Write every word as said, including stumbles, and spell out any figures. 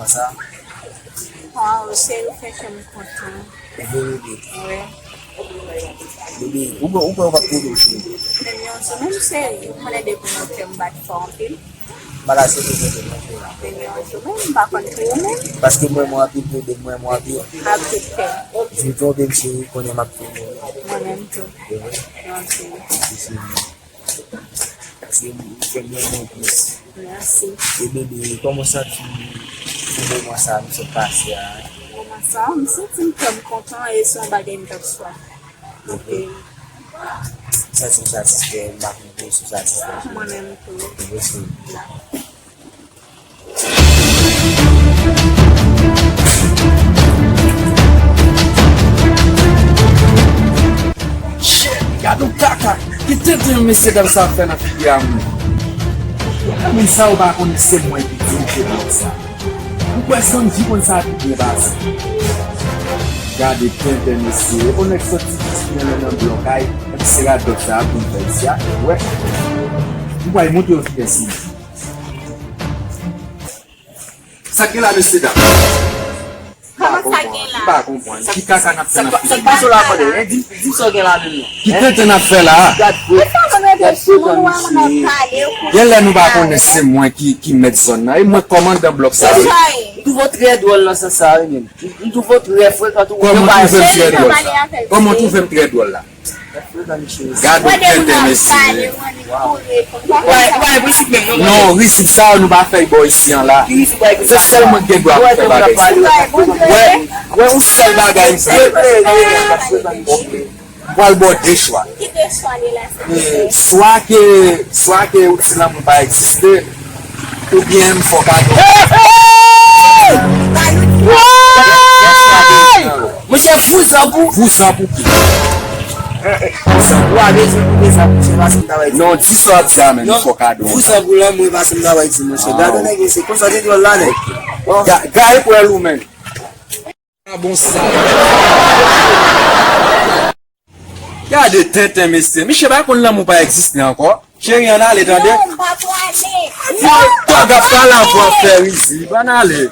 Sa. Waw, cheri, ou fè kè m kontan. Ou vle rele. Wi. Bebe, ou kwè, ou kwè ou p ap twonpe m, cheri? Menm yon jou, menm cheri, ou konnen depi nou kè m bat fò anpil. M pa ka sot twonpe m, non, cheri. Menm yon jou, menm m pa konn pou ou menm. Paske m renmen w anpil, bebe, m renmen w anpil. Ak tout kè. Si w twonpe m, cheri, konnen m ap twonpe w. Mwen menm tou. Bebe. Non, cheri. Mèsi, cheri. Se, ou fè m renmen w plis. Mèsi. E bebe, kòman w santi pou moman sa a nou sot pase a? Moman sa a, m santi m kè m kontan e se yon bagay m t ap swaf. Donk, e, m santi m satisfè, m pa konn pou w si w satisfè. Mwen menm tou. Mèsi. Shit, gad yon kaka. Ki tenten mesye dam sa ap fè nan figi a moun. Moun sa yo pa konn se mwen ki dirije blòk sa. Ou kwè Sanji konn sa pi byen pase. Gade tenten mesye. Yon nèg soti jis nan, nan, nan blòk ay. Epi se radòt sa ap vin fè isi a. Wè. M pral montre yo kiyès li. Sa k gen la, mesye dam? Kòman sa gen la? M pa konprann. Ki kaka n ap fè nan figi? Sa k pase la, mande? Di, di sa w gen la menm non. Ki tenten n ap fè la? Gad vre. Gad vre, mesye. Genlè nou pa konnen se mwen ki, ki mèt zòn nan. E mwen kòmandan blòk sa, wi. M twouve w trè dwòl nan sans sa, wi, menm. M, m twouve w trè frekan tou. Kòman w twouve m trè dwòl sa? Kòman w twouve m trè dwòl la? Gad yon tenten, mesye. Non, risik sa yo nou pa fè bò isi an la. Se sèl mwen ki gen dwa pou fè bagay sa. Wè, wè yon sèl bagay m fè. M pral ba w de chwa. Swa ke, swa ke ou di lanmou pa egziste, oubyen m fè w kado. Monchè, vouzan pou. Vouzan pou ki? Vouzan pou. Ou a bezwen pou vouzan pou, se pa sa m ta bay di. Non, di sa w ap di a, men m fè w kado. Vouzan pou lanmou, e pa sa m ta bay di, monchè. Gade nèg yo, se konsa te dwòl la, nèg. Bon. Ga-, gaye pou el ou menm. Ah, bon, sa. Gade tenten, mesye. Miche pa konn lanmou pa egziste ankò. Cheri, ann ale, tande. Non, m pa prale. Yo, tòg ap pale avè w, fè rizi. Ann ale.